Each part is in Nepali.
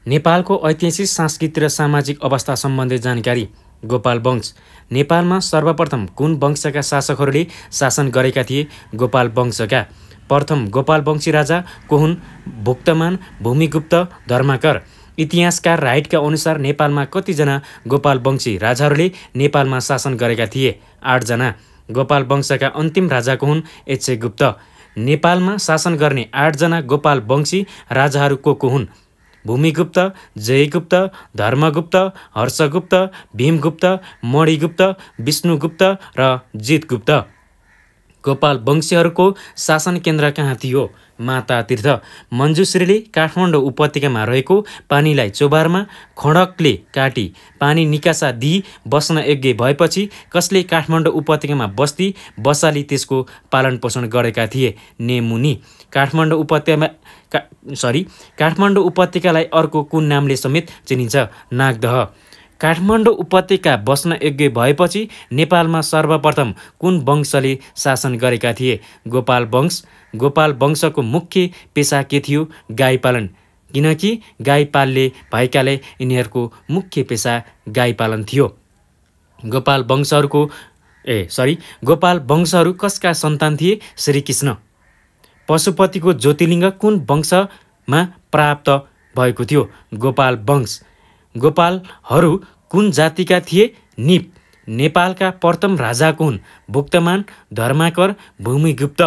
नेपालको ऐतिहासिक, सांस्कृतिक र सामाजिक अवस्था सम्बन्धी जानकारी। गोपाल वंश। नेपालमा सर्वप्रथम कुन वंशका शासकहरूले शासन गरेका थिए? गोपाल वंशका। प्रथम गोपाल वंशी राजा को हुन्? भुक्तमान, भूमिगुप्त, धर्माकर। इतिहासकार राइटका अनुसार नेपालमा कतिजना गोपाल वंशी राजाहरूले नेपालमा शासन गरेका थिए? 8 जना। गोपाल वंशका अन्तिम राजा को हुन्? एचेगुप्त। नेपालमा शासन गर्ने 8 जना गोपाल वंशी राजाहरू को हुन्? भूमिगुप्त, जयगुप्त, धर्मगुप्त, हर्षगुप्त, भीमगुप्त, मणिगुप्त, विष्णुगुप्त र जितगुप्त। गोपाल वंशीहरूको शासन केन्द्र कहाँ थियो? मातातीर्थ। मञ्जुश्रीले काठमाडौँ उपत्यकामा रहेको पानीलाई चोबारमा खड्गले काटी पानी निकासा दिई बस्न योग्य भएपछि कसले काठमाडौँ उपत्यकामा बस्ती बसाली त्यसको पालनपोषण गरेका थिए? नेमुनी। काठमाडौँ उपत्यकालाई अर्को कुन नामले समेत चिनिन्छ? नागदह। काठमाडौँ उपत्यका बस्न योग्य भएपछि नेपालमा सर्वप्रथम कुन वंशले शासन गरेका थिए? गोपाल वंश। गोपाल वंशको मुख्य पेसा के थियो? गाई पालन। किनकि गाई पाल्ने भएकाले यिनीहरूको मुख्य पेसा गाई पालन थियो। गोपाल वंशहरू कसका सन्तान थिए? श्रीकृष्ण। पशुपतिको ज्योतिर्लिङ्ग कुन वंशमा प्राप्त भएको थियो? गोपाल वंश। गोपालहरू कुन जातिका थिए? निप। नेपालका प्रथम राजा को हुन्? भुक्तमान, धर्माकर, भूमिगुप्त।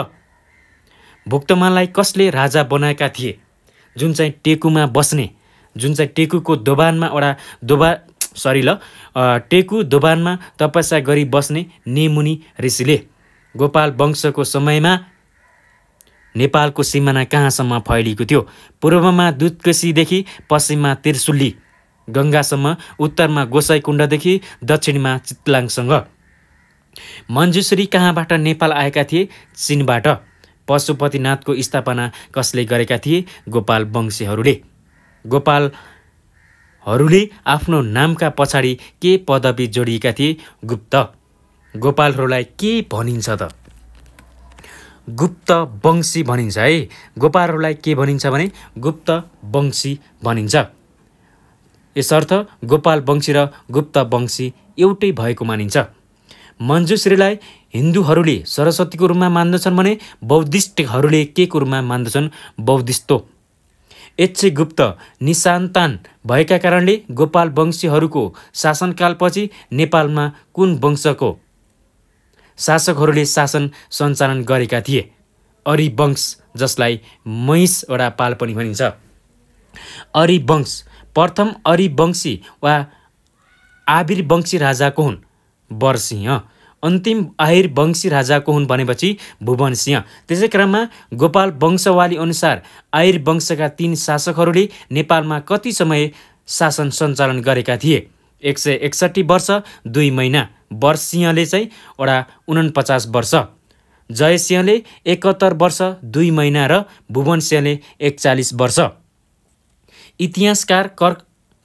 भुक्तमानलाई कसले राजा बनाएका थिए? जुन चाहिँ टेकुमा बस्ने, जुन चाहिँ टेकुको दोभानमा टेकु दोभानमा तपस्या गरी बस्ने नेमुनी ऋषिले। गोपाल वंशको समयमा नेपालको सिमाना कहाँसम्म फैलिएको थियो? पूर्वमा दुधकोशीदेखि पश्चिममा त्रिशुली गङ्गासम्म, उत्तरमा गोसाइकुण्डदेखि दक्षिणमा चितलाङसँग। मञ्जुश्री कहाँबाट नेपाल आएका थिए? चीनबाट। पशुपतिनाथको स्थापना कसले गरेका थिए? गोपाल वंशीहरूले। गोपालहरूले आफ्नो नामका पछाडि के पदवी जोडिएका थिए? गुप्त। गोपालहरूलाई के भनिन्छ त? गुप्त वंशी भनिन्छ है। गोपालहरूलाई के भनिन्छ भने गुप्त वंशी भनिन्छ। यसर्थ गोपाल वंशी र गुप्त वंशी एउटै भएको मानिन्छ। मञ्जुश्रीलाई हिन्दूहरूले सरस्वतीको रूपमा मान्दछन् भने बौद्धिस्टहरूले के को रूपमा मान्दछन्? बौद्धिस्तो। एचेगुप्त निसन्तान भएका कारणले गोपाल वंशीहरूको शासनकालपछि नेपालमा कुन वंशको शासकहरूले शासन सञ्चालन गरेका थिए? अरिवंश, जसलाई महिषवडा पाल पनि भनिन्छ। अरिवंश। प्रथम अरिवंशी वा आविर्वंशी राजा को हुन्? बरसिंह। अन्तिम आहिरवंशी राजा को हुन् भनेपछि भुवनसिंह। त्यसै क्रममा गोपाल वंशवाली अनुसार आहिरवंशका 3 शासकहरूले नेपालमा कति समय शासन सञ्चालन गरेका थिए? 161 वर्ष 2 महिना। बरसिंहले चाहिँ 49 वर्ष, जयसिंहले 71 वर्ष 2 महिना र भुवनसिंहले 41 वर्ष। इतिहासकार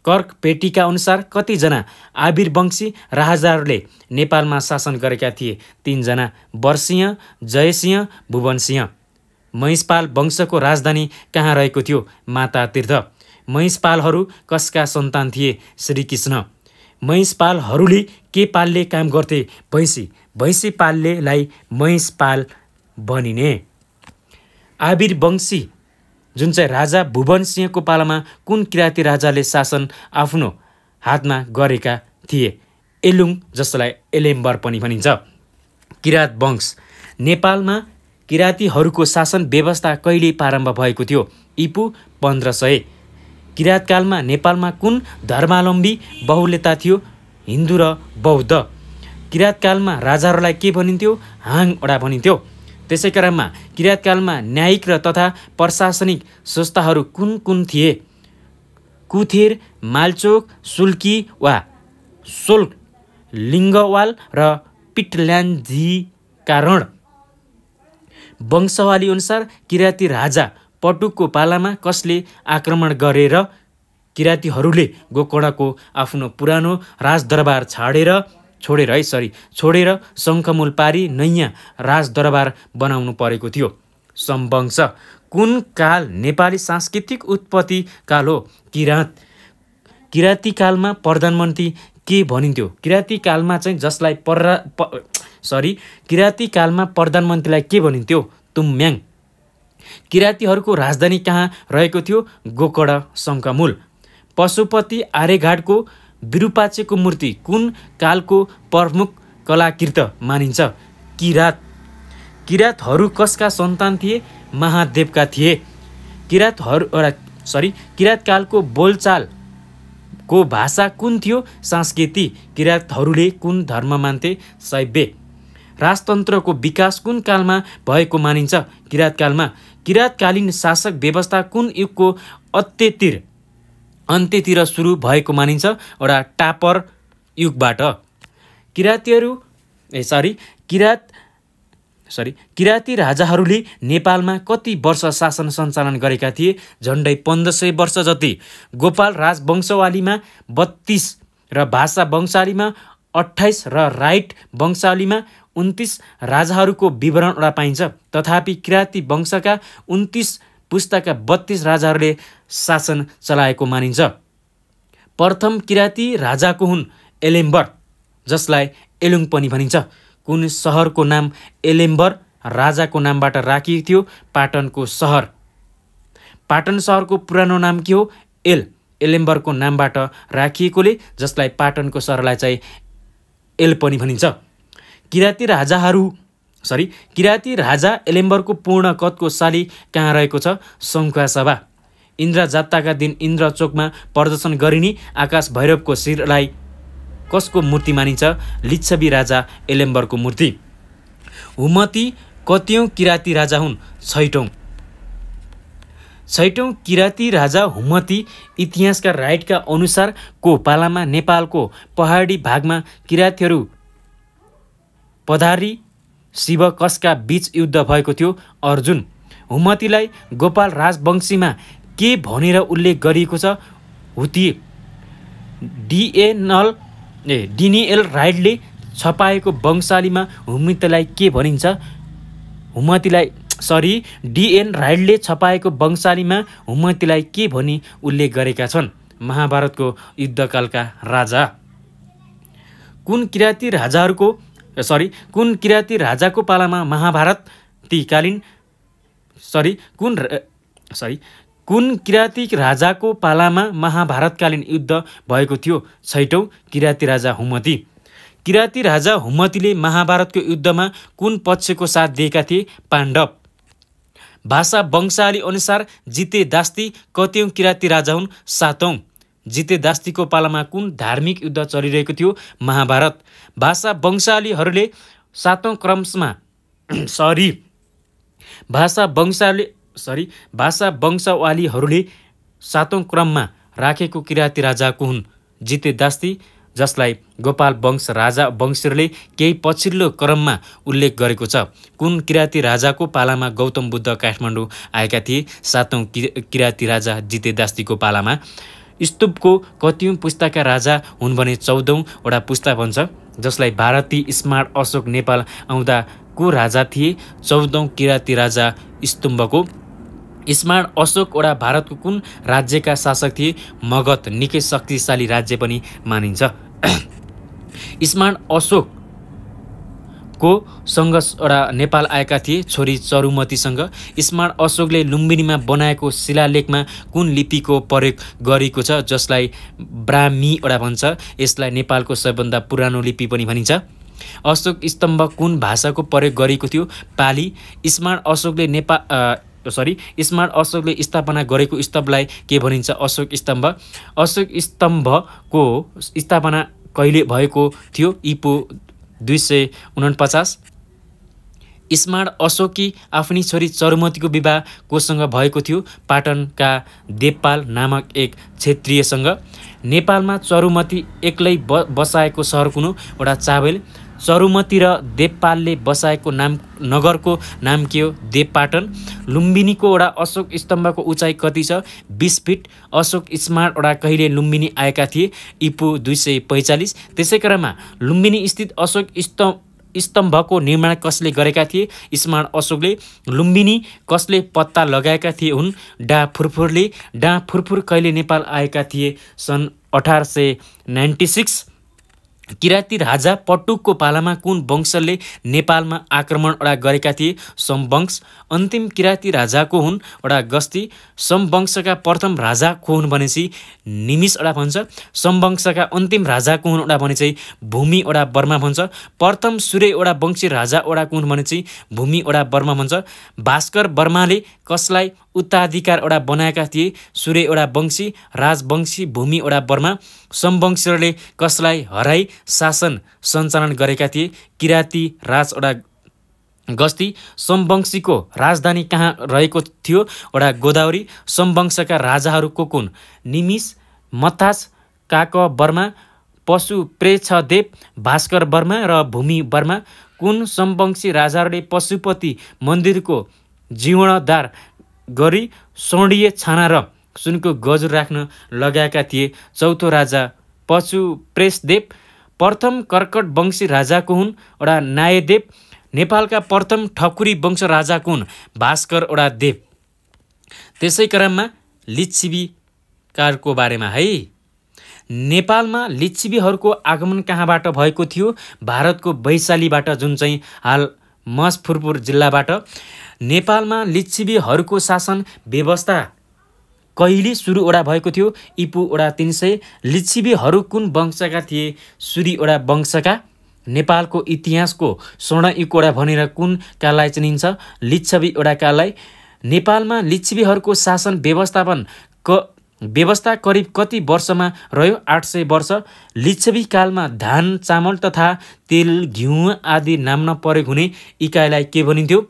कर्कपेटीका अनुसार कतिजना आविर्वंशी राजाहरूले नेपालमा शासन गरेका थिए? 3 जना। बरसिंह, जयसिंह, भुवनसिंह। महिषपाल वंशको राजधानी कहाँ रहेको थियो? मातातीर्थ। महिषपालहरू कसका सन्तान थिए? श्रीकृष्ण। महिषपालहरूले के पाल्ने काम गर्थे? भैँसी। भैँसी पाल्नेलाई महिषपाल भनिने। आविर्वंशी जुन चाहिँ राजा भुवनसिंहको पालामा कुन किराँती राजाले शासन आफ्नो हातमा गरेका थिए? एलुङ, जसलाई एलेम्बर पनि भनिन्छ। किराँत वंश। नेपालमा किराँतीहरूको शासन व्यवस्था कहिले प्रारम्भ भएको थियो? ईपू 1500। किराँतकालमा नेपालमा कुन धर्मावलम्बी बहुल्यता थियो? हिन्दू र बौद्ध। किराँतकालमा राजाहरूलाई के भनिन्थ्यो? हाङवडा भनिन्थ्यो। त्यसै क्रममा किराँतकालमा न्यायिक र तथा प्रशासनिक संस्थाहरू कुन कुन थिए? कुथेर, मालचोक, सुल्की वा शोल्क, लिङ्गवाल र पिटल्यान्धिकारण। वंशवाली अनुसार किराँती राजा पटुकको पालामा कसले आक्रमण गरेर किराँतीहरूले गोकर्णको आफ्नो पुरानो राजदरबार छोडेर शङ्खमूल पारी नयाँ राजदरबार बनाउनु परेको थियो? समवंश। कुन काल नेपाली सांस्कृतिक उत्पत्ति काल हो? किराँती कालमा प्रधानमन्त्री के भनिन्थ्यो? किराँती कालमा चाहिँ जसलाई किराँती कालमा प्रधानमन्त्रीलाई के भनिन्थ्यो? तुम्याङ। किराँतीहरूको राजधानी कहाँ रहेको थियो? गोकर्ण शङ्खमूल। पशुपति आर्यघाटको विरूपाक्षको मूर्ति कुन कालको प्रमुख कलाकृत मानिन्छ? किराँतहरू कसका सन्तान थिए? महादेवका थिए। किराँत कालको बोलचालको भाषा कुन थियो? संस्कृति। किराँतहरूले कुन धर्म मान्थे? शैव। राजतन्त्रको विकास कुन कालमा भएको मानिन्छ? किराँतकालमा। किराँतकालीन शासक व्यवस्था कुन युगको अन्त्यतिर सुरु भएको मानिन्छ? एउटा टापर युगबाट। किराँती राजाहरूले नेपालमा कति वर्ष शासन सञ्चालन गरेका थिए? झन्डै 1500 वर्ष जति। गोपाल राजवंशावलीमा 32 र भाषा वंशावलीमा 28 र राइट वंशावलीमा 29 राजाहरूको विवरण पाइन्छ। तथापि किराँती वंशका 29 पुस्ताका 32 राजाहरूले शासन चलाएको मानिन्छ। प्रथम किराँती राजाको हुन् एलेम्बर, जसलाई एलुङ पनि भनिन्छ। कुन सहरको नाम एलेम्बर राजाको नामबाट राखिएको थियो? पाटनको सहर। पाटन सहरको पुरानो नाम के हो? एलेम्बरको नामबाट राखिएकोले जसलाई पाटनको सहरलाई चाहिँ एल पनि भनिन्छ। किराँती राजा एलेम्बरको पूर्ण कदको शाली कहाँ रहेको छ? सङ्खुवासभा। इन्द्र जात्ताका दिन इन्द्र चोकमा प्रदर्शन गरिने आकाश भैरवको शिरलाई कसको मूर्ति मानिन्छ? लिच्छवी राजा एलेम्बरको मूर्ति। हुमती कतिौं किराँती राजा हुन्? छैटौं किराँती राजा हुमती इतिहासका राइटका अनुसार को पालामा नेपालको पहाडी भागमा किराँतीहरू पधारी शिव कसका बीच युद्ध भएको थियो? अर्जुन। हुमतीलाई गोपाल राजवंशीमा के भनेर उल्लेख गरिएको छ? हुती। डिनिएल राइटले छपाएको वंशावलीमा हुमतीलाई के भनिन्छ? डिएन राइटले छपाएको वंशावलीमा हुमतीलाई के भनी उल्लेख गरेका छन्? महाभारतको युद्धकालका राजा। कुन किराँती राजाको पालामा कुन किराँती राजाको पालामा महाभारतकालीन युद्ध भएको थियो? छैटौं किराँती राजा हुमती। किराँती राजा हुमतीले महाभारतको युद्धमा कुन पक्षको साथ दिएका थिए? पाण्डव। भाषा वंशावली अनुसार जिते दास्ती कतिौं किराँती राजा हुन्? सातौं। जिते दास्तीको पालामा कुन धार्मिक युद्ध चलिरहेको थियो? महाभारत। भाषा वंशावलीहरूले सातौं क्रममा भाषा वंशावलीहरूले सातौं क्रममा राखेको किराँती राजाको हुन्? जिते दास्ती, जसलाई गोपाल वंश राजा वंशीहरूले केही पछिल्लो क्रममा उल्लेख गरेको छ। कुन किराँती राजाको पालामा गौतम बुद्ध काठमाडौँ आएका थिए? सातौं किराँती राजा जिते दास्तीको पालामा। स्तूपको कतिौं पुस्ताका राजा हुन् भने 14औं वटा पुस्ता भन्छ, जसलाई भारती स्मार्ट अशोक नेपाल आउँदा को राजा थिए? 14औं किराँती राजा स्तम्भको। स्मार्ट अशोक वटा भारतको कुन राज्यका शासक थिए? मगध। निकै शक्तिशाली राज्य पनि मानिन्छ। स्मार्ट अशोकको सँग एउटा नेपाल आएका थिए छोरी चरुमतीसँग। स्मार्ट अशोकले लुम्बिनीमा बनाएको शिलालेखमा कुन लिपिको प्रयोग गरेको छ? जसलाई ब्राह्मी वटा भन्छ। यसलाई नेपालको सबैभन्दा पुरानो लिपि पनि भनिन्छ। अशोक स्तम्भ कुन भाषाको प्रयोग गरेको थियो? पाली। स्मार्ट अशोकले स्थापना गरेको स्तम्भलाई के भनिन्छ? अशोक स्तम्भ। अशोक स्तम्भको स्थापना कहिले भएको थियो? ईपू 249। स्मार्ट अशोककी आफ्नी छोरी चरुमतीको विवाह कोसँग भएको थियो? पाटनका देवपाल नामक एक क्षेत्रीयसँग। नेपालमा चरुमती एक्लै बसाएको सहर कुन हो? वटा चाबेल। चरुमती र देवपालले बसाएको नगरको नाम के हो? देवपाटन। लुम्बिनीको वटा अशोक स्तम्भको उचाइ कति छ? 20 फिट। अशोक स्मार्ट वटा कहिले लुम्बिनी आएका थिए? ईपू 245। त्यसै क्रममा लुम्बिनी स्थित स्तम्भको निर्माण कसले गरेका थिए? इस्माल अशोकले। लुम्बिनी कसले पत्ता लगाएका थिए हुन्? डा फुरफुरले। डा फुरफुर कहिले नेपाल आएका थिए? सन् 1896। किराँती राजा पटुकको पालामा कुन वंशले नेपालमा आक्रमण गरेका थिए? समवंश। अन्तिम किराँती राजाको हुन् गस्ती। समवंशका प्रथम राजा को हुन् भनेपछि निमिष भन्छ। समवंशका अन्तिम राजा को हुन् भनेपछि भूमि वर्मा भन्छ। प्रथम सूर्य वंशी राजा को हुन् भनेपछि भूमि वर्मा भन्छ। भास्कर वर्माले कसलाई उत्तराधिकार बनाएका थिए? सूर्य वंशी, राजवंशी, भूमि वर्मा। समवंशीले कसलाई हराई शासन सञ्चालन गरेका थिए? किराँती राज गस्ती। समवंशीको राजधानी कहाँ रहेको थियो? गोदावरी। समवंशका राजाहरू को कुन? निमिष, मत्तास, काक वर्मा, पशुप्रेक्षदेव, भास्कर वर्मा र भूमि वर्मा। कुन समवंशी राजाहरूले पशुपति मन्दिरको जीर्णोद्धार गरी स्वर्णीय छाना र सुनको गजुर राख्न लगाएका थिए? चौथो राजा पशुप्रेक्षदेव। प्रथम कर्कट वंशी राजाको हुन् नायदेव। नेपालका प्रथम ठकुरी वंश राजाको हुन् भास्कर देव। त्यसै क्रममा लिच्छवीकारको बारेमा है। नेपालमा लिच्छवीहरूको आगमन कहाँबाट भएको थियो? भारतको वैशालीबाट, जुन चाहिँ हाल मजफरपुर जिल्लाबाट। नेपालमा लिच्छवीहरूको शासन व्यवस्था कहिले सुरु भएको थियो? ईपू 300। लिच्छवीहरू कुन वंशका थिए? सूरी वंशका। नेपालको इतिहासको स्वर्ण युग भनेर कुन काललाई चिनिन्छ? लिच्छवी काललाई। नेपालमा लिच्छवीहरूको शासन व्यवस्था करिब कति वर्षमा रह्यो? 800 वर्ष। लिच्छवी कालमा धान, चामल तथा तेल, घिउ आदि नाम्न प्रयोग हुने इकाइलाई के भनिन्थ्यो?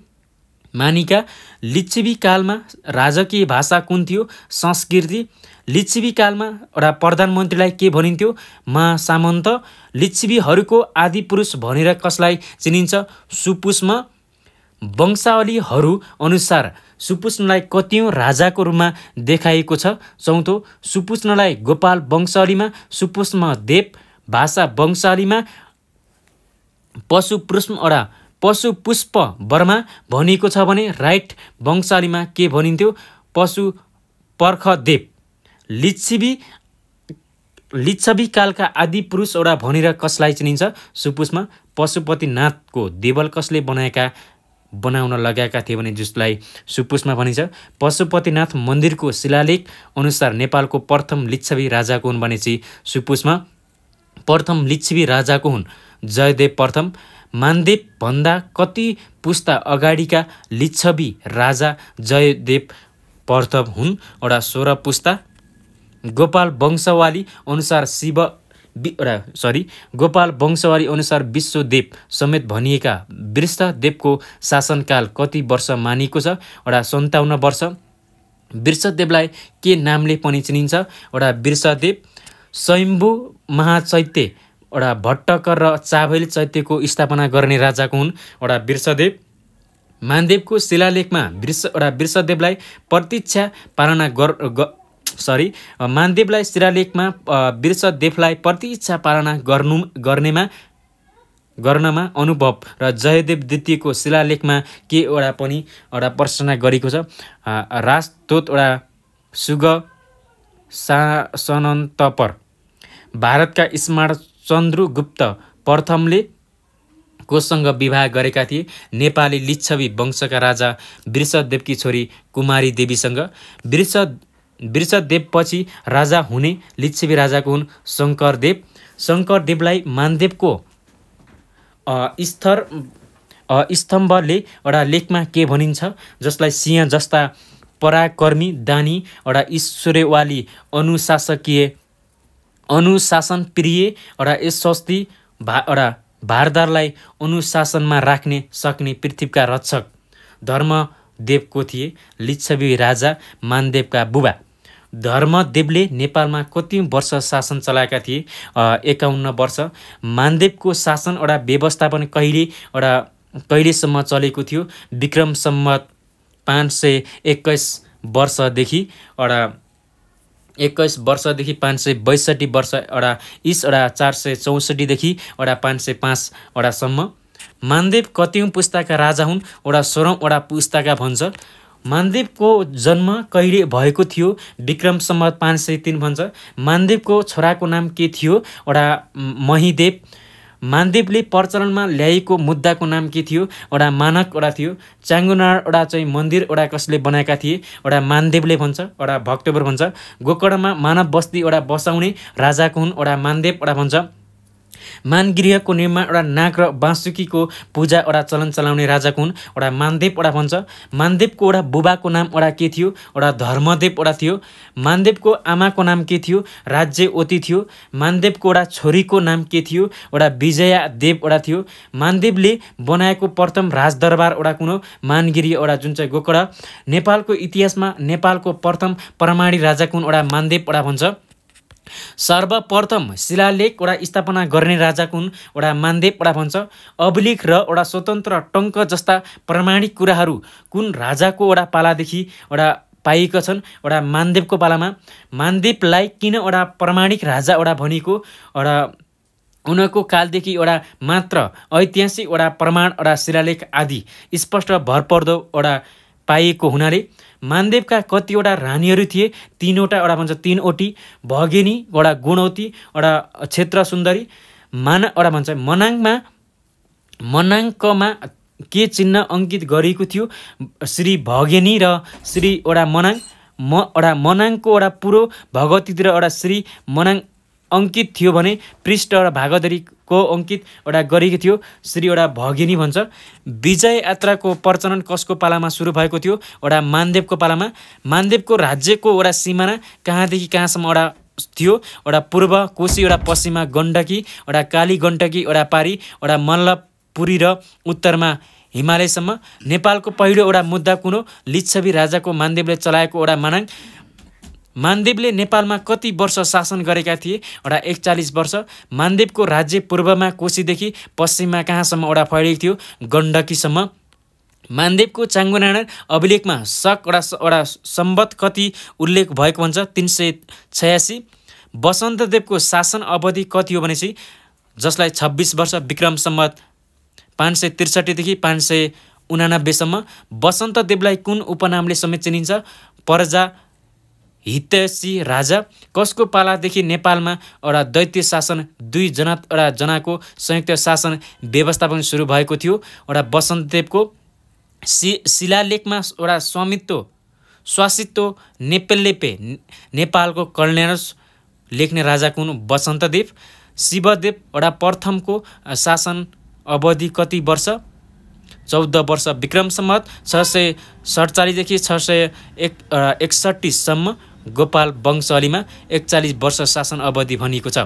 मानिका। लिच्छवी कालमा राजकीय भाषा कुन थियो? संस्कृति। लिच्छवी कालमा प्रधानमन्त्रीलाई के भनिन्थ्यो? महासामन्त। लिच्छवीहरूको आदि पुरुष भनेर कसलाई चिनिन्छ? सुपुष्म। वंशावलीहरू अनुसार सुपुष्मलाई कतिौं राजाको रूपमा देखाइएको छ? चौथो। सुपुष्मलाई गोपाल वंशावलीमा सुपुष्म देव, भाषा वंशावलीमा पशुपुष्प वर्मा भनिएको छ भने राइट वंशावलीमा के भनिन्थ्यो? पशुपर्खदेव। लिच्छवी कालका आदि पुरुष भनेर कसलाई चिनिन्छ? सुपुष्म। पशुपतिनाथको देवल कसले बनाउन लगाएका थिए भने जसलाई सुपुष्म भनिन्छ? पशुपतिनाथ मन्दिरको शिलालेख अनुसार नेपालको प्रथम लिच्छवी राजाको हुन् भनेपछि सुपुष्म। प्रथम लिच्छवी राजाको हुन् जयदेव प्रथम। मानदेव भन्दा कति पुस्ता अगाडिका लिच्छवी राजा जयदेव प्रथम हुन्? 16 पुस्ता। गोपाल वंशावली अनुसार विश्वदेव समेत भनिएका वृषदेवको शासनकाल कति वर्ष मानिएको छ? 57 वर्ष। वृषदेवलाई के नामले पनि चिनिन्छ? वृषदेव। स्वयम्भू महाचैत्य भट्टकर र चाभैल चैत्यको स्थापना गर्ने राजाको हुन् वृषदेव। मानदेवको शिलालेखमा वृषदेवलाई प्रतीक्षा पालना मानदेवलाई शिलालेखमा वृषदेवलाई प्रतीक्षा पालना गर्नमा अनुभव र जयदेव द्वितीयको शिलालेखमा के पनि प्रश्न गरेको छ? राजदूत सुग शासनन्तपर। भारतका स्मार्ट चन्द्रगुप्त प्रथमले कोसँग विवाह गरेका थिए? नेपाली लिच्छवी वंशका राजा वृषदेवकी छोरी कुमारी देवीसँग। वृषदेवपछि राजा हुने लिच्छवी राजाको हुन् शङ्करदेव। शङ्करदेवलाई मानदेवको स्तम्भले लेखमा के भनिन्छ? जसलाई सिंह जस्ता पराक्रमी, दानी, ईश्वरवाली, अनुशासन प्रिय, यशस्वी, भारदारलाई अनुशासनमा राख्ने सक्ने पृथ्वीका रक्षक धर्मदेवको थिए लिच्छवी राजा मानदेवका बुबा। धर्मदेवले नेपालमा कति वर्ष शासन चलाएका थिए? 51 वर्ष। मानदेवको शासन व्यवस्थापन कहिलेसम्म चलेको थियो? विक्रम सम्वत 521 वर्षदेखि 562 वर्ष ईश 464 देखि 505 सम्म। मानदेव कतिौं पुस्ताका राजा हुन् वटा 16औं वटा पुस्ताका भन्छ। मानदेवको जन्म कहिले भएको थियो विक्रम सम्वत 503 भन्छ। मानदेवको छोराको नाम के थियो वटा महिदेव। मानदेवले प्रचलनमा ल्याएको मुद्दाको नाम के थियो वटा मानक वटा थियो। चाङ्गुनाड वटा चाहिँ मन्दिर वटा कसले बनाएका थिए वटा मानदेवले भन्छ वटा भक्तपुर भन्छ। गोकर्णमा मानव बस्ती वटा बसाउने राजाको हुन् वटा मानदेव वटा भन्छ। मानगृहको निर्माण वटा नाग र बाँसुकीको पूजा वटा चलन चलाउने राजाको हुन् वटा मानदेव वटा भन्छ। मानदेवको वटा बुबाको नाम वटा के थियो वटा धर्मदेव वटा थियो। मानदेवको आमाको नाम के थियो राज्यवती थियो। मानदेवको वटा छोरीको नाम के थियो वटा विजया देव वटा थियो। मानदेवले बनाएको प्रथम राजदरबार वटा कुन हो मानगिरी वटा जुन चाहिँ गोकर्ण। नेपालको इतिहासमा नेपालको प्रथम परमाणु राजाको हुन् वटा मानदेव वटा भन्छ। सर्वप्रथम शिलालेख वटा स्थापना गर्ने राजाको हुन् वटा मानदेव वटा भन्छ। अभिलेख र वटा स्वतन्त्र टङ्क जस्ता प्रमाणिक कुराहरू कुन राजाको वटा पालादेखि वटा पाइएका छन् वटा मानदेवको पालामा। मानदेवलाई किन वटा प्रमाणिक राजा वटा भनिएको वटा उनको कालदेखि वटा मात्र ऐतिहासिक वटा प्रमाण वटा शिलालेख आदि स्पष्ट भरपर्दो वटा पाइएको हुनाले मानदेवका कतिवटा रानीहरू थिए 3वटा वटा भन्छ 3वटी भगिनी वटा गुणवती वटा क्षेत्र सुन्दरी वटा भन्छ। मनाङ्कमा के चिन्ह अङ्कित गरिएको थियो श्री भगिनी र श्री वटा वटा मनाङको वटा पुरो भगवतीतिर वटा श्री मनाङ अङ्कित थियो भने पृष्ठ र भागदरीको अङ्कित वटा गरेको थियो श्री वटा भगिनी भन्छ। विजय यात्राको प्रचलन कसको पालामा सुरु भएको थियो वटा मानदेवको पालामा। मानदेवको राज्यको वटा सिमाना कहाँदेखि कहाँसम्म वटा थियो वटा पूर्व कोशी वटा पश्चिममा गण्डकी वटा काली गण्डकी वटा पारी वटा मल्लपुरी र उत्तरमा हिमालयसम्म। नेपालको पहिलो वटा मुद्दा कुन हो लिच्छवी राजाको मानदेवले चलाएको वटा मानाङ। मानदेवले नेपालमा कति वर्ष शासन गरेका थिए वटा 41 वर्ष। मानदेवको राज्य पूर्वमा कोशीदेखि पश्चिममा कहाँसम्म वटा फैलिएको थियो गण्डकीसम्म। मानदेवको चाङ्गुनाड अभिलेखमा वटा सम्वत कति उल्लेख भएको भन्छ 386। वसन्तदेवको शासन अवधि कति हो भनेपछि जसलाई 26 वर्ष विक्रम सम्वत 563 देखि 589 सम्म। वसन्तदेवलाई कुन उपनामले समेत चिनिन्छ प्रजा हितैषी राजा। कसको पालादेखि नेपालमा एउटा दैत्य शासन 2 जनाको संयुक्त शासन व्यवस्थापन सुरु भएको थियो एउटा वसन्तदेवको। शिलालेखमा एउटा स्वासित्व नेपेलेपे नेपालको कल्याण लेख्ने राजाको हुन् वसन्तदेव। शिवदेव वटा प्रथमको शासन अवधि कति वर्ष 14 वर्ष विक्रम सम्वत 647 देखि 661 सम्म। गोपाल वंशावलीमा 41 वर्ष शासन अवधि भनिएको छ।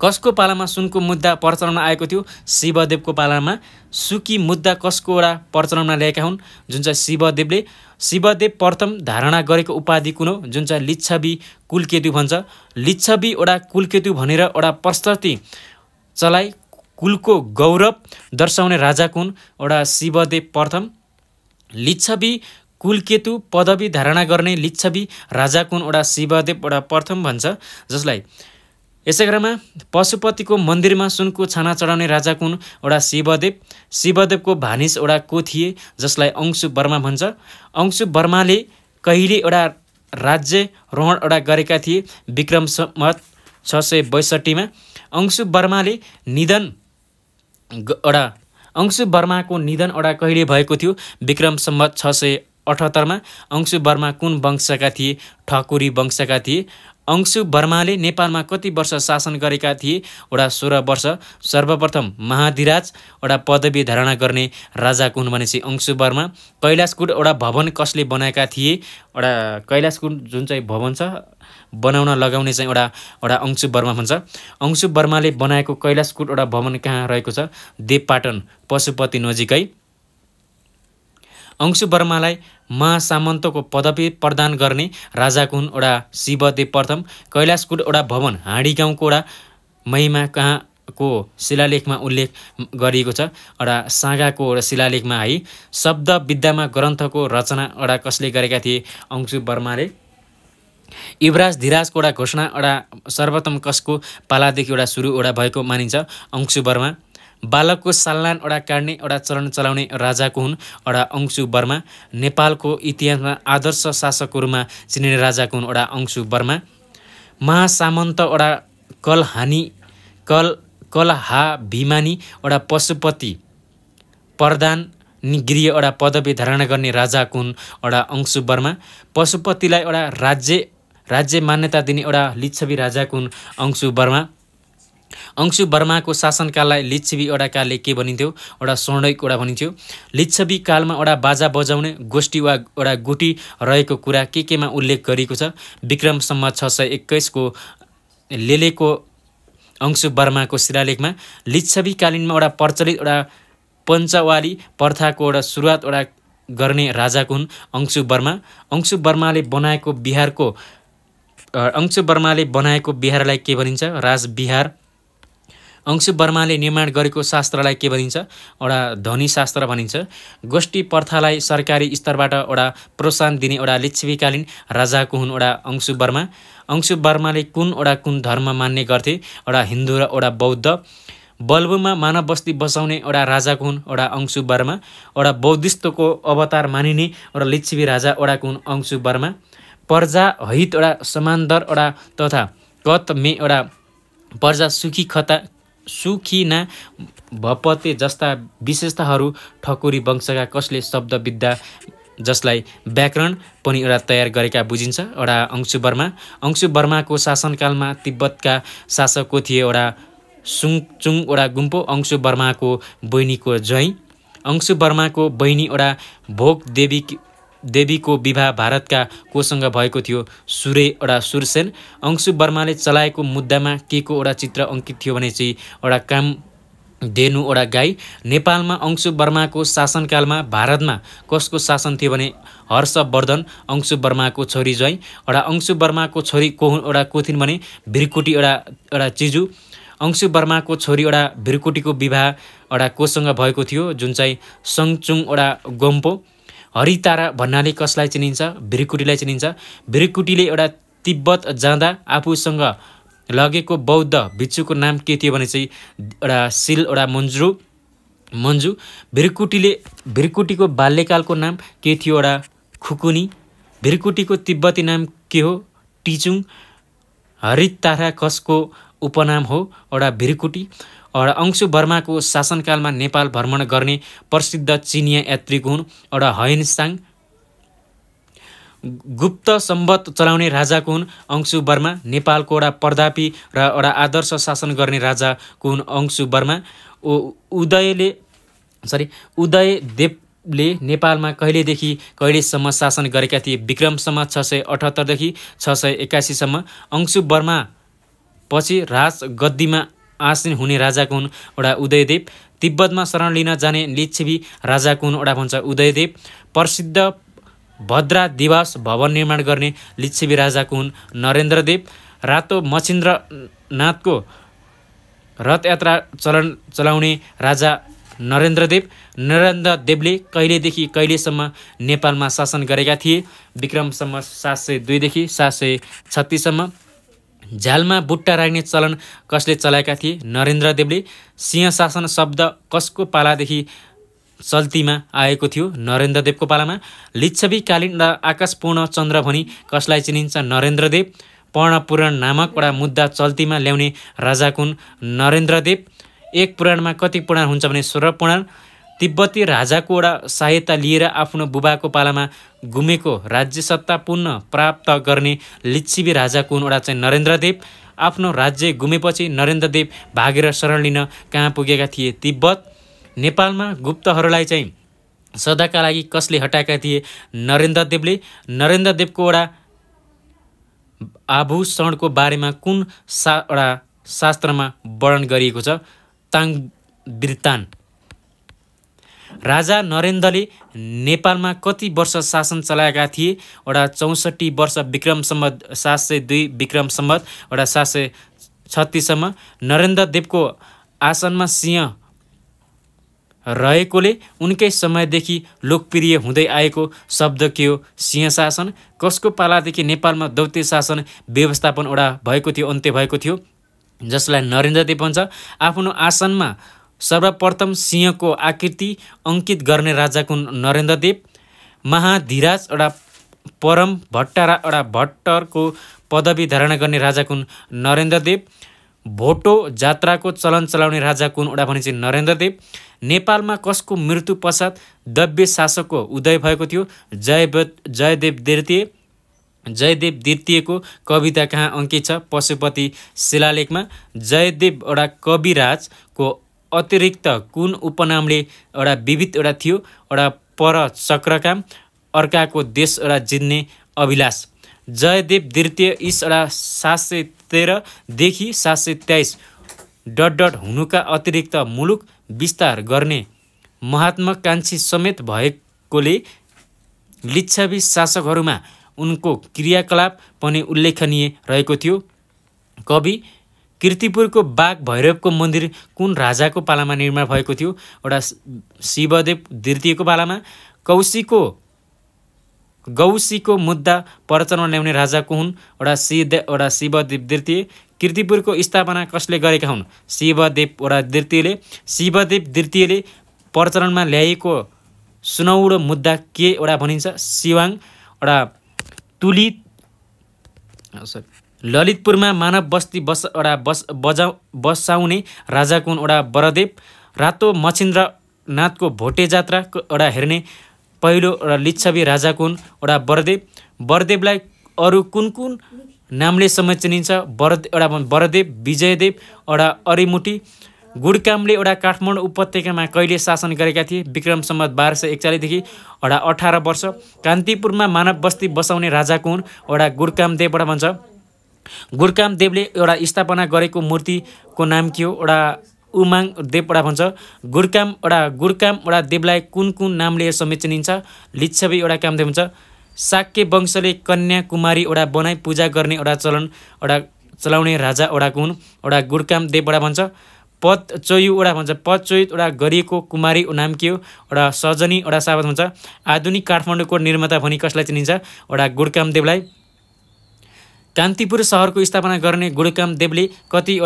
कसको पालामा सुनको मुद्दा प्रचलनमा आएको थियो शिवदेवको पालामा। सुकी मुद्दा कसको वटा प्रचलनमा ल्याएका हुन् जुन चाहिँ शिवदेवले। शिवदेव प्रथम धारणा गरेको उपाधि कुन हो जुन चाहिँ लिच्छवी कुलकेतु भन्छ। लिच्छवी वटा कुलकेतु भनेर वटा प्रस्तुति चलाई कुलको गौरव दर्शाउने राजाको हुन् वटा शिवदेव प्रथम। लिच्छवी कुलकेतु पदवी धारणा गर्ने लिच्छवी राजाको हुन् वटा शिवदेव वटा प्रथम भन्छ। जसलाई यसै क्रममा पशुपतिको मन्दिरमा सुनको छाना चढाउने राजाको हुन् वटा शिवदेव। शिवदेवको भानिज वटा को थिए जसलाई अंशु वर्मा भन्छ। अंशु वर्माले कहिले एउटा राज्य रोहण वटा गरेका थिए विक्रम सम्वत 662 अंशु वर्माले निधन अंशु वर्माको निधन वटा कहिले भएको थियो विक्रम सम्वत 678 अंशु वर्मा कुन वंशका थिए ठकुरी वंशका थिए। अंशु वर्माले नेपालमा कति वर्ष शासन गरेका थिए वटा 16 वर्ष। सर्वप्रथम महाधिराज वटा पदवी धारणा गर्ने राजाको हुन् भनेपछि अंशु वर्मा। कैलाशकूट वटा भवन कसले बनाएका थिए वटा कैलाशकूट जुन चाहिँ भवन छ बनाउन लगाउने चाहिँ वटा अंशु वर्मा भन्छ। अंशु वर्माले बनाएको कैलाशकूट वटा भवन कहाँ रहेको छ देवपाटन पशुपति नजिकै। अंशु वर्मालाई महासामन्तको पदवी प्रदान गर्ने राजाको हुन् वटा शिवदेव प्रथम। कैलाशकूट वटा भवन हाँडी गाउँको वटा महिमा कहाँको शिलालेखमा उल्लेख गरिएको छ वटा सागाको वटा शिलालेखमा है। शब्द विद्यामा ग्रन्थको रचना वटा कसले गरेका थिए अंशु वर्माले। युवराज धीराजको घोषणा सर्वप्रथम कसको पालादेखि सुरु भएको मानिन्छ अंशु वर्मा। बालकको सल्लान ओडा काट्ने ओडा चलन चलाउने राजाको हुन् ओडा अंशु वर्मा। नेपालको इतिहासमा आदर्श शासकको रूपमा चिनिने राजाको हुन् ओडा अंशु वर्मा। महासामन्त ओडा कलहाभिमानी ओडा पशुपति प्रधान गृह ओडा पदवी धारण गर्ने राजाको हुन् ओडा अंशु वर्मा। पशुपतिलाई ओडा राज्य मान्यता दिने ओडा लिच्छवी राजाको हुन् अंशु वर्मा। अंशु वर्माको शासनकाललाई लिच्छवी ओडा कालले के भनिन्थ्यो ओडा स्वर्णिक ओडा भनिन्थ्यो। लिच्छवी कालमा ओडा बाजा बजाउने गोष्ठी वा ओडा गुटी रहेको कुरा केमा उल्लेख गरिएको छ। विक्रम सम्वत 621 को लेलेको अंशु वर्माको शिलालेखमा लिच्छवी कालीनमा ओडा प्रचलित ओडा पञ्चवाली प्रथाको ओडा सुरुवात ओडा गर्ने राजाको हुन् अंशु वर्मा। अंशु वर्माले बनाएको बिहारलाई के भनिन्छ राजबिहार। अंशु वर्माले निर्माण गरेको शास्त्रलाई के भनिन्छ ओडा ध्वनि शास्त्र भनिन्छ। गोष्ठी प्रथालाई सरकारी स्तरबाट ओडा प्रोत्साहन दिने ओडा लिच्छवीकालीन राजाको हुन् ओडा अंशु वर्मा। अंशु वर्माले कुन धर्म मान्ने गर्थे ओडा हिन्दू र ओडा बौद्ध। बल्बुमा मानव बस्ती बसाउने ओडा राजाको हुन् ओडा अंशु वर्मा। ओडा बौद्धिस्तको अवतार मानिने ओडा लिच्छवी राजा ओडाको हुन् अंशु वर्मा। प्रजा हित ओडा समान्दर ओडा तथा कत मे ओडा प्रजा सुखी ना भपते जस्ता विशेषताहरू ठकुरी वंशका कसले शब्द विद्या जसलाई व्याकरण पनि एउटा तयार गरेका बुझिन्छ ओडा अंशु वर्मा। अंशु वर्माको शासनकालमा तिब्बतका शासकको थिए ओडा सुङचुङ ओडा गुम्पो अंशु वर्माको बहिनीको ज्वाइँ। अंशु वर्माको बहिनी ओडा भोग देवीको विवाह भारतका कोसँग भएको थियो सुरे ओडा सुरसेन। अंशु वर्माले चलाएको मुद्दामा के को ओडा चित्र अंकित थियो भने चाहिँ ओडा कामधेनु ओडा गाई। नेपालमा अंशु वर्माको शासनकालमा भारतमा कसको शासन थियो भने हर्षवर्धन अंशु वर्माको छोरी ज्वाइँ। ओडा अंशु वर्माको छोरी ओडा को थिइन् भने भिरकुटी ओडा चिजु। अंशु वर्माको छोरी ओडा भिरकुटीको विवाह ओडा कोसँग भएको थियो जुन चाहिँ सङचुङ ओडा गोम्पो। हरितारा भन्नाले कसलाई चिनिन्छ भिरकुटीलाई चिनिन्छ। भिरकुटीले एउटा तिब्बत जाँदा आफूसँग लगेको बौद्ध भिक्षुको नाम के थियो भने चाहिँ एउटा सिल ओडा मन्जु। भिरकुटीको बाल्यकालको नाम के थियो ओडा खुकुनी। भिरकुटीको तिब्बती नाम के हो टिचुङ। हरितारा कसको उपनाम हो ओडा भिरकुटी। और अंशु वर्माको शासनकालमा नेपाल भ्रमण गर्ने प्रसिद्ध चिनिया यात्रीको हुन् ओडा हयनसाङ। गुप्त सम्वत चलाउने राजाको हुन् अंशु वर्मा। नेपालको ओडा प्रतापी र ओडा आदर्श शासन गर्ने राजाको हुन् अंशु वर्मा। उदयदेवले नेपालमा कहिलेदेखि कहिलेसम्म शासन गरेका थिए विक्रम सम्वत 678 देखि 681 सम्म। अंशु वर्मा पछि राज गद्दीमा आसीन हुने राजाको हुन् ओडा उदयदेव। तिब्बतमा शरण लिन जाने लिच्छवी राजाको हुन् ओडा भन्छ उदयदेव। प्रसिद्ध भद्रा दिवास भवन निर्माण गर्ने लिच्छवी राजाको हुन् नरेन्द्रदेव। रातो मच्छिन्द्रनाथको रथयात्रा चलाउने राजा नरेन्द्रदेव। नरेन्द्रदेवले कहिलेदेखि कहिलेसम्म नेपालमा शासन गरेका थिए विक्रम सम्वत 702 देखि 736 सम्म। झ्यालमा बुट्टा राख्ने चलन कसले चलाएका थिए नरेन्द्रदेवले। सिंहशासन शब्द कसको पालादेखि चल्तीमा आएको थियो नरेन्द्रदेवको पालामा। लिच्छवीकालीन र आकाशपूर्ण चन्द्र भनी कसलाई चिनिन्छ नरेन्द्रदेव। पर्णपुराण नामक एउटा मुद्दा चल्तीमा ल्याउने राजाको हुन् नरेन्द्रदेव। एक पुराणमा कति पुराण हुन्छ भने 16 पुराण। तिब्बती राजाको एउटा सहायता लिएर आफ्नो बुबाको पालामा गुमेको राज्य सत्ता पुनः प्राप्त गर्ने लिच्छवी राजाको हुन् एउटा चाहिँ नरेन्द्रदेव। आफ्नो राज्य गुमेपछि नरेन्द्रदेव भागेर शरण लिन कहाँ पुगेका थिए तिब्बत। नेपालमा गुप्तहरूलाई चाहिँ सदाका लागि कसले हटाएका थिए नरेन्द्रदेवले। नरेन्द्रदेवको एउटा आभूषणको बारेमा कुन शास्त्रमा वर्णन गरिएको छ ताङबृतान। राजा नरेन्द्रले नेपालमा कति वर्ष शासन चलाएका थिए ओडा 64 वर्ष विक्रम सम्वत 702 विक्रम सम्वत ओडा 736 सम्म। नरेन्द्रदेवको आसनमा सिंह रहेकोले उनकै समयदेखि लोकप्रिय हुँदै आएको शब्द के हो सिंहशासन। कसको पालादेखि नेपालमा दौत्य शासन व्यवस्थापन ओडा भएको थियो अन्त्य भएको थियो जसलाई नरेन्द्रदेव भन्छ। आफ्नो आसनमा सर्वप्रथम सिंहको आकृति अङ्कित गर्ने राजा कुन नरेन्द्रदेव। महाधिराज एउटा परम भट्टरको पदवी धारणा गर्ने राजा कुन नरेन्द्रदेव। भोटो जात्राको चलन चलाउने राजा कुन एउटा भने चाहिँ नरेन्द्रदेव। नेपालमा कसको मृत्यु पश्चात दव्य शासकको उदय भएको थियो? जयदेव द्वितीयको कविता कहाँ अंकित छ? पशुपति शिलालेखमा। जयदेव एउटा कविराजको अतिरिक्त कुन उपनामले एउटा विविध एउटा थियो? एउटा पर चक्रकाम, अर्काको देश एउटा जित्ने अभिलाष। जयदेव द्वितीय इस एउटा 713 देखि 723 हुनुका अतिरिक्त मुलुक विस्तार गर्ने महात्माकांक्षी समेत भएकोले लिच्छवी शासकहरूमा उनको क्रियाकलाप पनि उल्लेखनीय रहेको थियो। कवि कीर्तिपुरको बाघ भैरवको मन्दिर कुन राजाको पालामा निर्माण भएको थियो? एउटा शिवदेव द्वितीयको पालामा। गौसीको मुद्दा प्रचलनमा ल्याउने राजा को हुन्? एउटा शिवदेव द्वितीय। कीर्तिपुरको स्थापना कसले गरेका हुन्? शिवदेव द्वितीयले। शिवदेव द्वितीयले प्रचलनमा ल्याएको सुनौलो मुद्दा के एउटा भनिन्छ? सिवाङ एउटा ललितपुरमा मानव बस्ती बसाउने राजा कुन? एउटा बरदेव। रातो मच्छिन्द्रनाथको भोटे जात्रा एउटा हेर्ने पहिलो एउटा लिच्छवी राजा कुन? एउटा बरदेव। बरदेवलाई अरू कुन नामले समय चिनिन्छ? बरदेव, विजयदेव, एउटा अरिमुटी। गुडकामले एउटा काठमाडौँ उपत्यकामा कहिले शासन गरेका थिए? विक्रम सम्वत 1241 देखि एउटा 18 वर्ष। कान्तिपुरमा मानव बस्ती बसाउने राजा कुन? एउटा गुडकामदेव भन्छ। गुडकामदेवले एउटा स्थापना गरेको मूर्तिको नाम के हो? एउटा उमाङ देव भन्छ। गुडकाम देवलाई कुन नामले समेत चिनिन्छ? लिच्छवी एउटा कामदेव हुन्छ। शाक्य वंशले कन्याकुमारी बनाई पूजा गर्ने चलाउने राजा कुन? एउटा गुडकामदेव भन्छ। पदचयु भन्छ। पदचयु गरिएको कुमारी नाम के हो? एउटा सजनी सावत भन्छ। आधुनिक काठमाडौँको निर्माता भनी कसलाई चिनिन्छ? एउटा गुडकामदेवलाई। कान्तिपुर सहरको स्थापना गर्ने गुडकामदेवले कति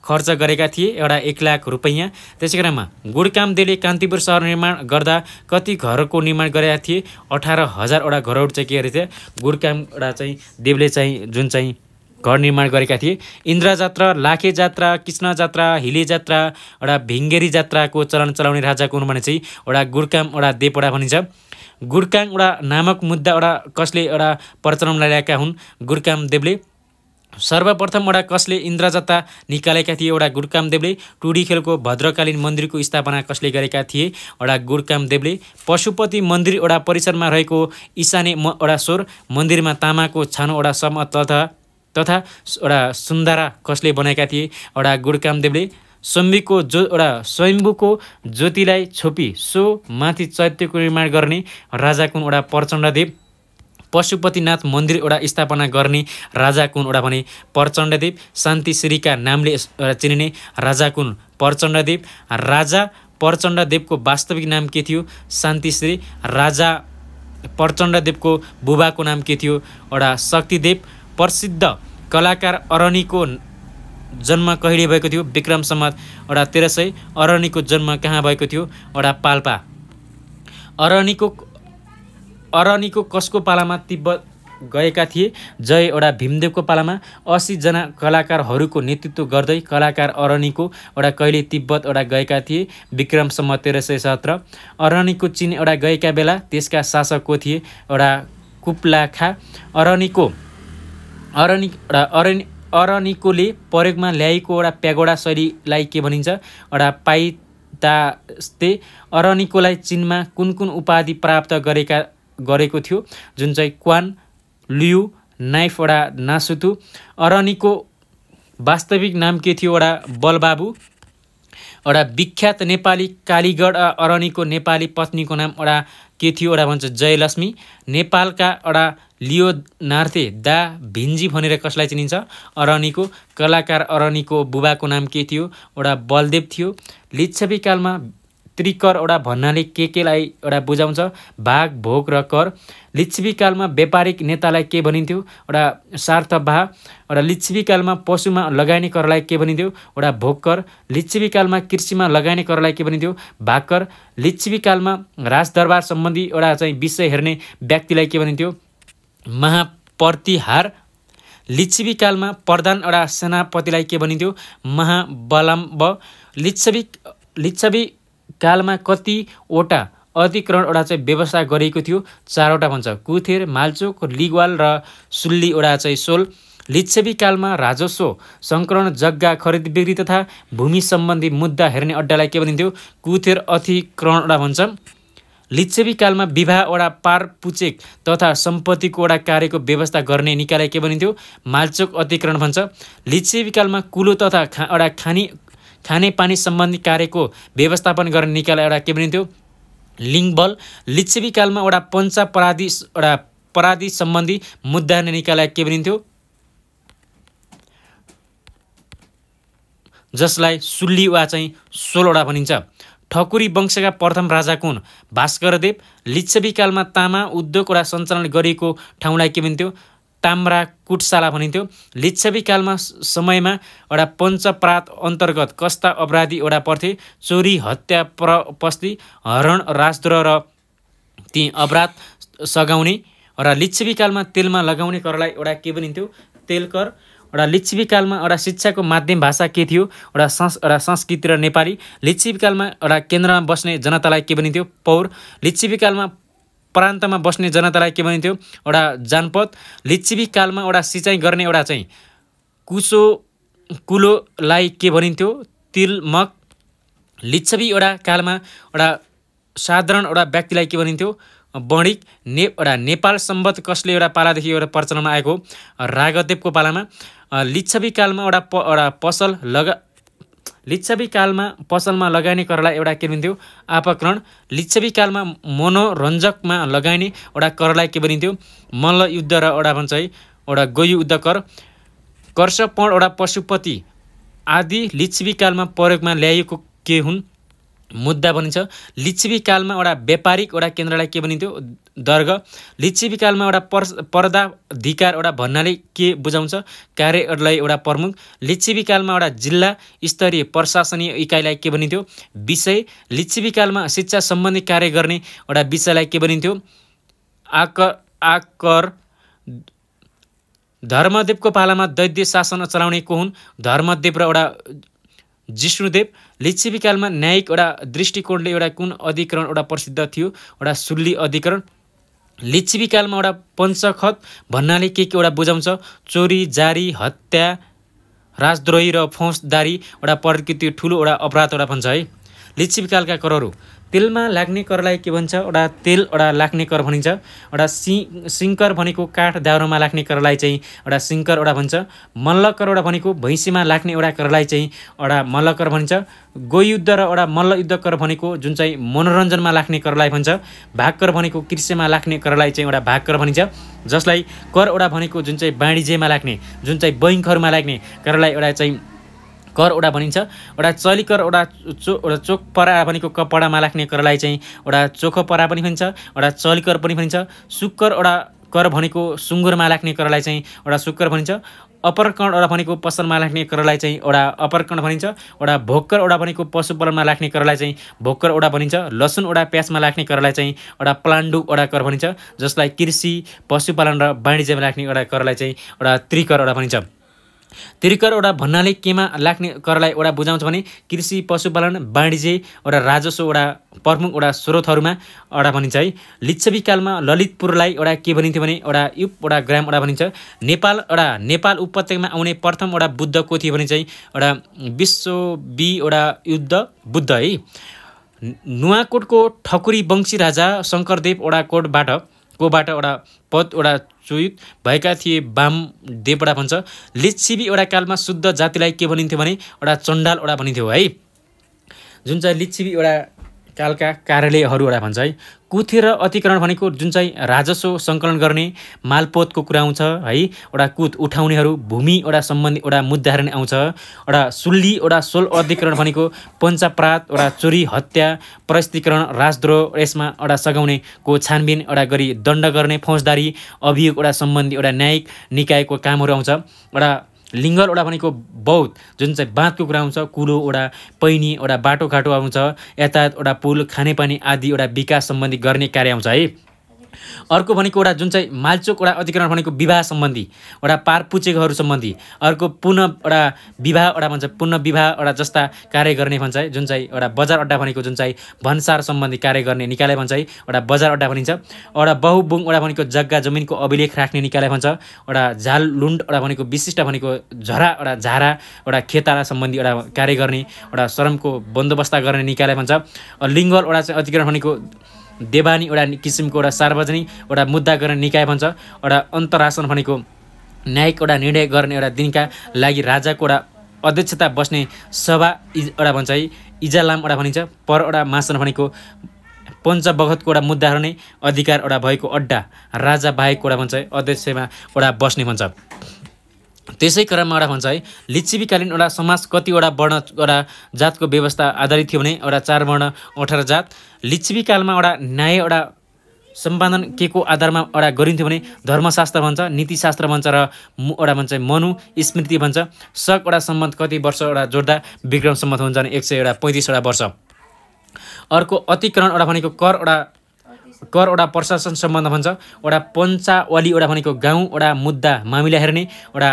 खर्च गरेका थिए? एउटा 1 लाख रुपैयाँ। त्यसै क्रममा गुडकामदेवले कान्तिपुर सहर निर्माण गर्दा कति घरको निर्माण गरेका थिए? 18,000 घरहरू चाहिँ के गरेको थिए? गुडकाम देवले जुन घर निर्माण गरेका थिए। इन्द्र जात्रा, लाखे जात्रा, कृष्ण जात्रा, हिले जात्रा, भिङ्गेरी जात्राको चलन चलाउने राजा कुन भने चाहिँ गुडकाम देव भनिन्छ। गुडकाङ नामक मुद्दा कसले प्रचलनमा ल्याएका हुन्? गुडकाम देवले। सर्वप्रथम कसले इन्द्र जात्रा निकालेका थिए? गुडकामदेवले। टुडी खेलको भद्रकालीन मन्दिरको स्थापना कसले गरेका थिए? गुडकामदेवले। पशुपति मन्दिर परिसरमा रहेको ईशाने स्वर मन्दिरमा तामाको छानो सम तथा सुन्दरा कसले बनाएका थिए? गुडकामदेवले। स्वयम्भूको ज्योतिलाई छोपी सो माथि चैत्यको निर्माण गर्ने राजा कुन? प्रचण्डदेव। पशुपतिनाथ मन्दिर स्थापना गर्ने राजा कुन? भने प्रचण्डदेव। शान्तिश्रीका नामले चिनिने राजा कुन? प्रचण्डदेव। राजा प्रचण्डदेवको वास्तविक नाम के थियो? शान्तिश्री। राजा प्रचण्डदेवको बुबाको नाम के थियो? शक्तिदेव। प्रसिद्ध कलाकार अरनीको जन्म कहिले भएको थियो? विक्रम सम्वत 1300। अरनीको जन्म कहाँ भएको थियो? पाल्पा। अरनीको कसको पालामा तिब्बत गएका थिए? जय भीमदेवको पालामा। 80 जना कलाकारहरूको नेतृत्व गर्दै कलाकार अरनीको कहिले तिब्बत गएका थिए? विक्रम सम्वत 1317। अरनीको चीन गएका बेला त्यसका शासक को थिए? कुप्लाखा। अरनीकोले प्रयोगमा ल्याएको प्यागोडा शैलीलाई के भनिन्छ? पाइतास्ते। अरनीकोलाई चीनमा कुन उपाधि प्राप्त गरेको थियो? जुन क्वान लियु नाइफ नासुतु। अरनीको वास्तविक नाम के थियो? बलबाबु। विख्यात नेपाली कालीगढ अरनीको नेपाली पत्नीको नाम के थियो? भन्छ जयलक्ष्मी। नेपालका लियोनार्थे दा भिन्जी भनेर कसलाई चिनिन्छ? अरनीको कलाकार अरनीको बुबाको नाम के थियो? बलदेव थियो। लिच्छवी कालमा त्रिकर वडा भन्नाले केलाई एउटा बुझाउँछ भाग भोग र कर। लिच्छवी कालमा व्यापारिक नेतालाई के भनिन्थ्यो एउटा सार्थवाह। एउटा लिच्छवी कालमा पशुमा लगाइने करलाई के भनिन्थ्यो एउटा भोग कर। लिच्छवी कालमा कृषिमा लगाइने करलाई के भनिन्थ्यो भाग कर। लिच्छवी कालमा राजदरबार सम्बन्धी एउटा चाहिँ विषय हेर्ने व्यक्तिलाई के भनिन्थ्यो महाप्रतिहार। लिच्छवी कालमा प्रधान एउटा सेनापतिलाई के भनिन्थ्यो महाबलम्ब। लिच्छवी कालमा कतिवटा अधिकरण वडा चाहिँ व्यवस्था गरिएको थियो 4वटा भन्छ कुथेर मालचोक लिगवाल र सुल्ली वडा चाहिँ सोल। लिच्छवी कालमा राजस्व सङ्कलन जग्गा खरिद बिक्री तथा भूमि सम्बन्धी मुद्दा हेर्ने अड्डालाई के भनिन्थ्यो कुथेर अधिकरण वडा भन्छ। लिच्छवी कालमा विवाह वडा पारपुचेक तथा सम्पत्तिको वडा कार्यको व्यवस्था गर्ने निकायलाई के भनिन्थ्यो मालचोक अधिकरण भन्छ। लिच्छवी कालमा कुलो तथा वडा खानेपानी सम्बन्धी कार्यको व्यवस्थापन गर्ने निकायलाई एउटा के भनिन्थ्यो लिङ्गबल। लिच्छवी कालमा वडा पराधी सम्बन्धी मुद्दा हेर्ने निकायलाई के भनिन्थ्यो जसलाई सुल्ली वा चाहिँ 16वटा भनिन्छ। ठकुरी वंशका प्रथम राजा कुन भास्करदेव। लिच्छवी कालमा तामा उद्योग वडा सञ्चालन गरिएको ठाउँलाई के भनिन्थ्यो ताम्राकुटशाला भनिन्थ्यो। लिच्छवी कालमा समयमा वडा पञ्चप्रात अन्तर्गत कस्ता अपराधी वडा पर्थे चोरी हत्या प्रपस्ती हरण राजद्रोह र ती अपराध सघाउने। र लिच्छवी कालमा तेलमा लगाउने करलाई एउटा के भनिन्थ्यो तेल कर। एउटा लिच्छवी कालमा एउटा शिक्षाको माध्यम भाषा के थियो एउटा संस्कृत र नेपाली। लिच्छवी कालमा एउटा केन्द्रमा बस्ने जनतालाई के भनिन्थ्यो पौर। लिच्छवी कालमा प्रान्तमा बस्ने जनतालाई के भनिन्थ्यो एउटा जानपद। लिच्छवी कालमा एउटा सिँचाइ गर्ने एउटा चाहिँ कुलोलाई के भनिन्थ्यो तिलमक। लिच्छवी एउटा कालमा एउटा साधारण एउटा व्यक्तिलाई के भनिन्थ्यो बणिक। एउटा नेपाल सम्बत कसले एउटा पालादेखि एउटा प्रचलनमा आएको रागदेवको पालामा। लिच्छवी कालमा एउटा लिच्छवी कालमा पसलमा लगाइने करलाई एउटा के भनिन्थ्यो अपकरण। लिच्छवी कालमा मनोरञ्जकमा लगाइने एउटा करलाई के भनिन्थ्यो मल्लयुद्ध र एउटा भन्छ है एउटा गयुद्ध कर। कर्षपण एउटा पशुपति आदि लिच्छवी कालमा प्रयोगमा ल्याइएको के हुन् मुद्दा भनिन्छ। लिच्छवी कालमा एउटा व्यापारिक एउटा केन्द्रलाई के भनिन्थ्यो दर्ग। लिच्छवी कालमा एउटा पदाधिकार एउटा भन्नाले के बुझाउँछ कार्यलाई एउटा प्रमुख। लिच्छवी कालमा एउटा जिल्ला स्तरीय प्रशासनीय इकाइलाई के भनिन्थ्यो विषय। लिच्छवी कालमा शिक्षा सम्बन्धी कार्य गर्ने एउटा विषयलाई के भनिन्थ्यो आकर। धर्मदेवको पालामा दैत्य शासन चलाउने को हुन् धर्मदेव र एउटा जिष्णुदेव। लिच्छवी कालमा न्यायिक एउटा दृष्टिकोणले एउटा कुन अधिकरण एउटा प्रसिद्ध थियो एउटा सुल्ली अधिकरण। लिच्छवी कालमा एउटा पञ्चखत भन्नाले के एउटा बुझाउँछ चोरी जारी हत्या राजद्रोही र फौजदारी एउटा प्रकृति ठुलो एउटा अपराध एउटा भन्छ है। लिच्छवी कालका करहरू तेलमा लाग्ने करलाई के भन्छ एउटा तेल एउटा लाग्ने कर भनिन्छ। एउटा सिङ्कर भनेको काठ दाउरोमा लाग्ने करलाई चाहिँ एउटा सिङ्कर एउटा भन्छ। मल्लकर एउटा भनेको भैँसीमा लाग्ने एउटा करलाई चाहिँ एउटा मल्लकर भनिन्छ। गोयुद्ध र एउटा मल्लयुद्ध कर भनेको जुन चाहिँ मनोरञ्जनमा लाग्ने करलाई भन्छ। भागकर भनेको कृषिमा लाग्ने करलाई चाहिँ एउटा भागकर भनिन्छ। जसलाई कर एउटा भनेको जुन चाहिँ वाणिज्यमा लाग्ने जुन चाहिँ बैङ्कहरूमा लाग्ने करलाई एउटा चाहिँ कर एउटा भनिन्छ। एउटा चलिकर एउटा चोकपरा भनेको कपडामा लाग्ने करलाई चाहिँ एउटा चोखपरा पनि भनिन्छ एउटा चलिकर पनि भनिन्छ। सुक्कर एउटा कर भनेको सुँगुरमा लाग्ने करलाई चाहिँ एउटा सुक्कर भनिन्छ। अपरकण एउटा भनेको पसलमा लाग्ने करलाई चाहिँ एउटा अपरकण भनिन्छ। एउटा भोक्कर एउटा भनेको पशुपालनमा लाग्ने करलाई चाहिँ भोक्कर एउटा भनिन्छ। लसुन एउटा प्याजमा लाग्ने करलाई चाहिँ एउटा प्लान्डु एउटा कर भनिन्छ। जसलाई कृषि पशुपालन र वाणिज्यमा लाग्ने एउटा करलाई चाहिँ एउटा त्रिकर एउटा भनिन्छ। त्रिकर एउटा भन्नाले केमा लाग्ने करलाई एउटा बुझाउँछ भने कृषि पशुपालन वाणिज्य एउटा राजस्व एउटा प्रमुख एउटा स्रोतहरूमा एउटा भनिन्छ है। लिच्छवी कालमा ललितपुरलाई एउटा के भनिन्थ्यो भने एउटा युप एउटा ग्राम एउटा भनिन्छ। नेपाल उपत्यकामा आउने प्रथम एउटा बुद्ध को थियो भने चाहिँ एउटा विश्वबी एउटा युद्ध बुद्ध है। नुवाकोटको ठकुरी वंशी राजा शङ्करदेव एउटा कोटबाट एउटा पद एउटा चुयुत भएका थिए वामदेव एउटा भन्छ। लिच्छवी एउटा कालमा शुद्ध जातिलाई के भनिन्थ्यो भने एउटा चण्डाल एउटा भनिन्थ्यो है। जुन चाहिँ लिच्छवी एउटा कालका कार्यालयहरू वडा भन्छ है। कुथी र अतिक्रमण भनेको जुन चाहिँ राजस्व सङ्कलन गर्ने मालपोतको कुरा आउँछ है। वडा कुथ उठाउनेहरू भूमि वडा सम्बन्धी वडा मुद्दाहरू नै आउँछ। वडा सुल्ली वडा सोल अधिकरण भनेको पञ्चापराध वडा चोरी हत्या परिस्थितिकरण राजद्रोह यसमा वडा सघाउनेको छानबिन वडा गरी दण्ड गर्ने फौजदारी अभियोग वडा सम्बन्धी वडा न्यायिक निकायको कामहरू आउँछ। वडा लिङ्गल वडा भनेको बौद्ध जुन चाहिँ बाँधको कुरा आउँछ। कुलो वडा पैनी वडा बाटोघाटो आउँछ। यातायात वडा पुल खानेपानी आदि वडा विकास सम्बन्धी गर्ने कार्य आउँछ है। अर्को भनेको वडा जुन चाहिँ मालचोक वडा अधिकरण भनेको विवाह सम्बन्धी वडा पार पुचेकोहरू सम्बन्धी। अर्को पुनः वडा विवाह वडा भन्छ पुनः विवाह वडा जस्ता कार्य गर्ने भन्छ है। जुन चाहिँ वडा बजार अड्डा भनेको जुन चाहिँ भन्सार सम्बन्धी कार्य गर्ने निकाय भन्छ है। वडा बजार अड्डा भनिन्छ। वडा बहुबुङ वडा भनेको जग्गा जमिनको अभिलेख राख्ने निकाय भन्छ। वडा झाललुन्ड वडा भनेको विशिष्ट भनेको झरा वडा झारा वडा खेताला सम्बन्धी वडा कार्य गर्ने वडा श्रमको बन्दोबस्त गर्ने निकाय भन्छ। लिङ्गल वडा चाहिँ अधिकरण भनेको देवानी वडा किसिमको वडा सार्वजनिक वडा मुद्दा गर्ने निकाय भन्छ। वडा अन्तरासन भनेको न्यायिक वडा निर्णय गर्ने एउटा दिनका लागि राजाको वडा अध्यक्षता बस्ने सभा वडा भन्छ है। इजालाम वडा भनिन्छ। पर वडा मासन भनेको पञ्चबखतको वडा मुद्दाहरू नै अधिकार वडा भएको अड्डा राजा बाहेक वडा भन्छ है। अध्यक्षमा वडा बस्ने भन्छ। त्यसै क्रममा वडा भन्छ है लिच्छवीकालीन वडा समाज कतिवटा वर्ण वडा जातको व्यवस्था आधारित थियो भने वडा 4 वर्ण 18 जात। लिच्छवीकालमा वडा न्याय वडा सम्पादन के को आधारमा वडा गरिन्थ्यो भने धर्मशास्त्र भन्छ नीतिशास्त्र भन्छ र वडा भन्छ मनु स्मृति भन्छ। शक वडा सम्बन्ध कति वर्ष वडा जोड्दा विक्रम सम्बन्ध हुन्छ भने 135 वडा वर्ष। अर्को अतिक्रमण वडा भनेको कर वडा प्रशासन सम्बन्ध भन्छ। वडा पञ्चावली वडा भनेको गाउँ वडा मुद्दा मामिला हेर्ने वडा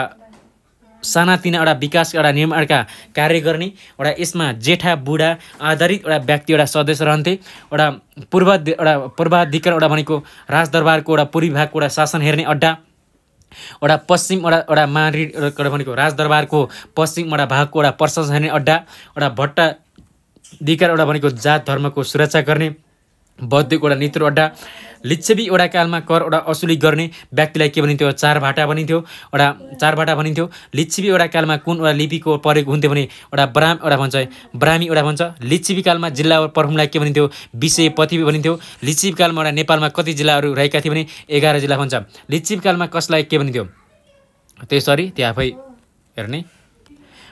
सानातिना वडा विकास वडा निर्माणका कार्य गर्ने वडा यसमा जेठा बुढा आधारित वडा व्यक्ति वडा सदस्य रहन्थे। वडा पूर्वाधिकार वडा भनेको राजदरबारको वडा पूर्वी भागको वडा शासन हेर्ने अड्डा। वडा पश्चिम वडा महारीड भनेको राजदरबारको पश्चिम वडा भागको वडा प्रशासन हेर्ने अड्डा। वडा भट्टाधिकार वडा भनेको जात धर्मको सुरक्षा गर्ने बौद्धिक वडा नीतिरो अड्डा। लिच्छवी वडा कालमा कर वडा असुली गर्ने व्यक्तिलाई के भनिन्थ्यो चारभाटा भनिन्थ्यो। वडा चारभाटा भनिन्थ्यो। लिच्छवी वडा कालमा कुन वडा लिपिको प्रयोग हुन्थ्यो भने वडा ब्राह्मी वडा भन्छ। लिच्छवी कालमा जिल्ला प्रमुखलाई के भनिन्थ्यो विषयपति भनिन्थ्यो। लिच्छवी कालमा वडा नेपालमा कति जिल्लाहरू रहेका थिए भने 11 जिल्ला भन्छ। लिच्छवी कालमा कसलाई के भनिन्थ्यो त्यसरी त्यो आफै हेर्ने।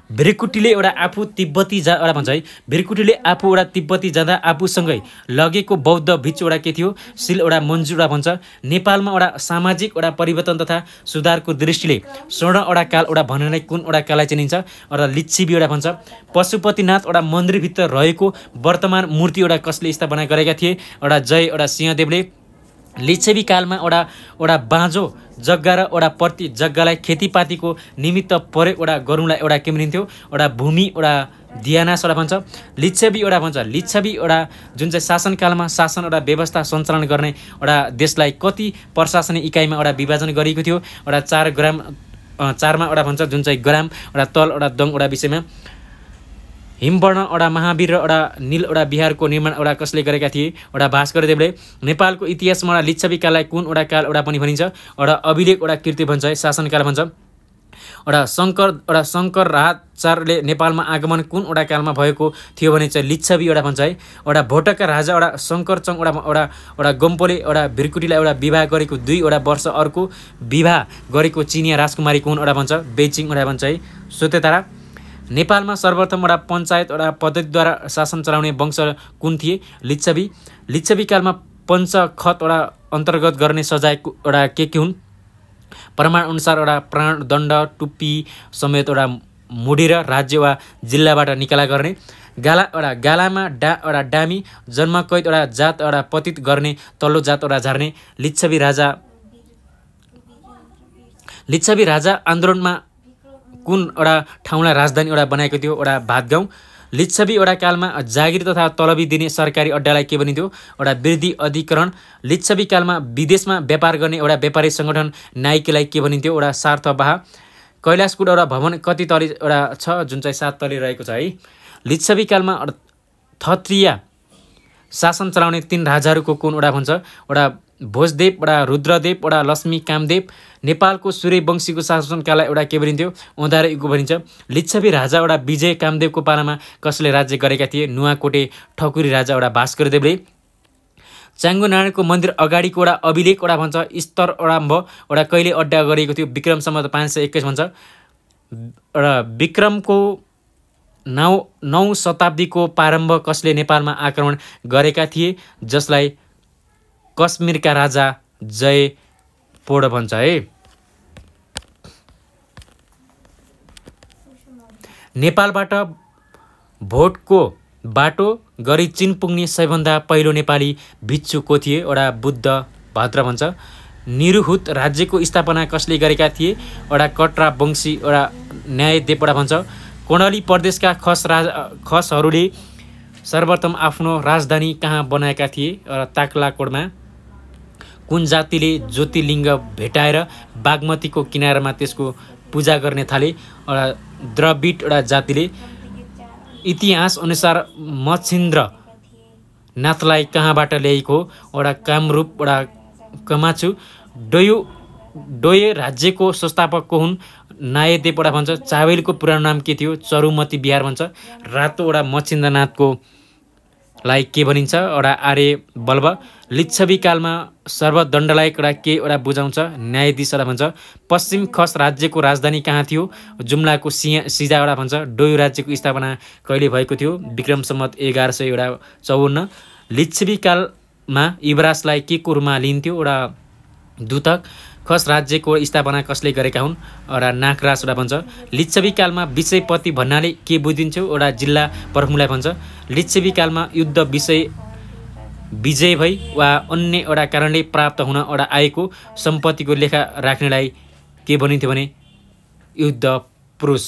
भिरकुटीले एउटा आफू तिब्बती वडा भन्छ है। भिरकुटीले आफू वडा तिब्बती जाँदा आफूसँगै लगेको बौद्ध भिक्षु वडा के थियो सिल वडा मन्जु वडा भन्छ। नेपालमा वडा सामाजिक वडा परिवर्तन तथा सुधारको दृष्टिले स्वर्ण वडा काल वडा भन्नलाई कुन वडा काललाई चिनिन्छ वडा लिच्छवी वडा भन्छ। पशुपतिनाथ वडा मन्दिरभित्र रहेको वर्तमान मूर्ति वडा कसले स्थापना गरेका थिए वडा जय वडा सिंहदेवले। लिच्छवी कालमा वडा बाँझो जग्गा र वडा प्रति जग्गालाई खेतीपातीको निमित्त प्रयोग वडा गरौँलाई एउटा के भनिन्थ्यो वडा भूमि वडा दियानास वडा भन्छ। लिच्छवी वडा भन्छ। लिच्छवी वडा जुन चाहिँ शासनकालमा शासन वडा व्यवस्था सञ्चालन गर्ने वडा देशलाई कति प्रशासनिक इकाइमा वडा विभाजन गरिएको थियो वडा 4 ग्राम 4मा वडा भन्छ जुन चाहिँ ग्राम वडा तल वडा दङ वडा विषयमा। हिमवर्ण वडा महावीर र वडा नील वडा बिहारको निर्माण वडा कसले गरेका थिए वडा भास्करदेवले। नेपालको इतिहासमा वडा लिच्छवी काललाई कुन वडा काल वडा पनि भनिन्छ वडा अभिलेख वडा कृति भन्छ है शासनकाल भन्छ। वडा शङ्कर राजचार्यले नेपालमा आगमन कुन वडा कालमा भएको थियो भने चाहिँ लिच्छवी वडा भन्छ है। वडा भोटका राजा वडा शङ्करचङ वडा गम्पोले वडा भिरकुटीलाई वडा विवाह गरेको 2 वडा वर्ष अर्को विवाह गरेको चिनिया राजकुमारी कुन वडा भन्छ बेइजिङ वडा भन्छ है। स्वतन्त्रता नेपालमा सर्वप्रथम वडा पञ्चायत वडा पद्धतिद्वारा शासन चलाउने वंश कुन थिए लिच्छवी। लिच्छवी कालमा पञ्चखत वडा अन्तर्गत गर्ने सजाय वडा के हुन् प्रमाण अनुसार वडा प्राण दण्ड टुप्पी समेत वडा मुडेर राज्य वा जिल्लाबाट निकाला गर्ने। गालामा वडा डामी जन्मकैद वडा जात वडा पतित गर्ने तल्लो जात वडा झार्ने। लिच्छवी राजा आन्दोलनमा कुन वडा ठाउँलाई राजधानी वडा बनाएको थियो वडा भातगाउँ। लिच्छवी वडा कालमा जागिर तथा तलबी दिने सरकारी अड्डालाई के भनिन्थ्यो वडा वृद्धि अधिकरण। लिच्छवी कालमा विदेशमा व्यापार गर्ने एउटा व्यापारी सङ्गठन नाइकेलाई के भनिन्थ्यो वडा सार्थवाह। कैलाशकूट वडा भवन कति तले वडा छ जुन चाहिँ 7 तले रहेको छ है। लिच्छवी कालमा क्षत्रिय शासन चलाउने 3 राजाहरूको कुन वडा भन्छ वडा भोजदेव वडा रुद्रदेव वडा लक्ष्मी कामदेव। नेपालको सूर्यवंशीको शासनकाललाई एउटा के भनिन्थ्यो ओधारो युग भनिन्छ। लिच्छवी राजा एउटा विजय कामदेवको पालामा कसले राज्य गरेका थिए नुवाकोटे ठकुरी राजा एउटा भास्करदेवले। चाङ्गो नारायणको मन्दिर अगाडिको एउटा अभिलेख एउटा भन्छ स्तर एउटा कहिले अड्डा गरिएको थियो विक्रम सम्वत 521 भन्छ। एउटा विक्रमको 9औं शताब्दीको प्रारम्भ कसले नेपालमा आक्रमण गरेका थिए जसलाई कश्मीरका राजा जयपोड भन्छ है। नेपालबाट भोटको बाटो गरी चीन पुग्ने सबैभन्दा पहिलो नेपाली भिक्षु को थिए एउटा बुद्ध भद्र भन्छ। निरुहुत राज्यको स्थापना कसले गरेका थिए एउटा कटरा वंशी एउटा न्यायदेवबाट भन्छ। कर्णाली प्रदेशका खसहरूले सर्वप्रथम आफ्नो राजधानी कहाँ बनाएका थिए एउटा ताक्लाकोटमा। कुन जातिले ज्योतिलिङ्ग भेटाएर बागमतीको किनारमा त्यसको पूजा गर्ने थाले एउटा द्रविड एउटा जातिले। इतिहास अनुसार मच्छिन्द्र नाथलाई कहाँबाट ल्याएको एउटा कामरूप एउटा कमाचु। डोये राज्यको संस्थापक को हुन् नायदेवबाट भन्छ। चावेलको पुरानो नाम के थियो चरुमती बिहार भन्छ। रातो एउटा मच्छिन्द्रनाथको लाई के भनिन्छ एउटा आर्य बल्ब। लिच्छवी कालमा सर्वदण्डलाई एउटा के एउटा बुझाउँछ न्यायाधीश एउटा भन्छ। पश्चिम खस राज्यको राजधानी कहाँ थियो जुम्लाको सिजा एउटा भन्छ। डोयो राज्यको स्थापना कहिले भएको थियो विक्रम सम्वत 1154। लिच्छवी कालमा युवराजलाई के को रूपमा लिन्थ्यो एउटा दूतक। खस राज्यको स्थापना कसले गरेका हुन् एउटा नागराज एउटा भन्छ। लिच्छवी कालमा विषयपति भन्नाले के बुझिन्थ्यो एउटा जिल्ला प्रमुखलाई भन्छ। लिच्छवी कालमा युद्ध विजय भई वा अन्य एउटा कारणले प्राप्त हुन एउटा आएको सम्पत्तिको लेखा राख्नेलाई के भनिन्थ्यो भने युद्ध पुरुष।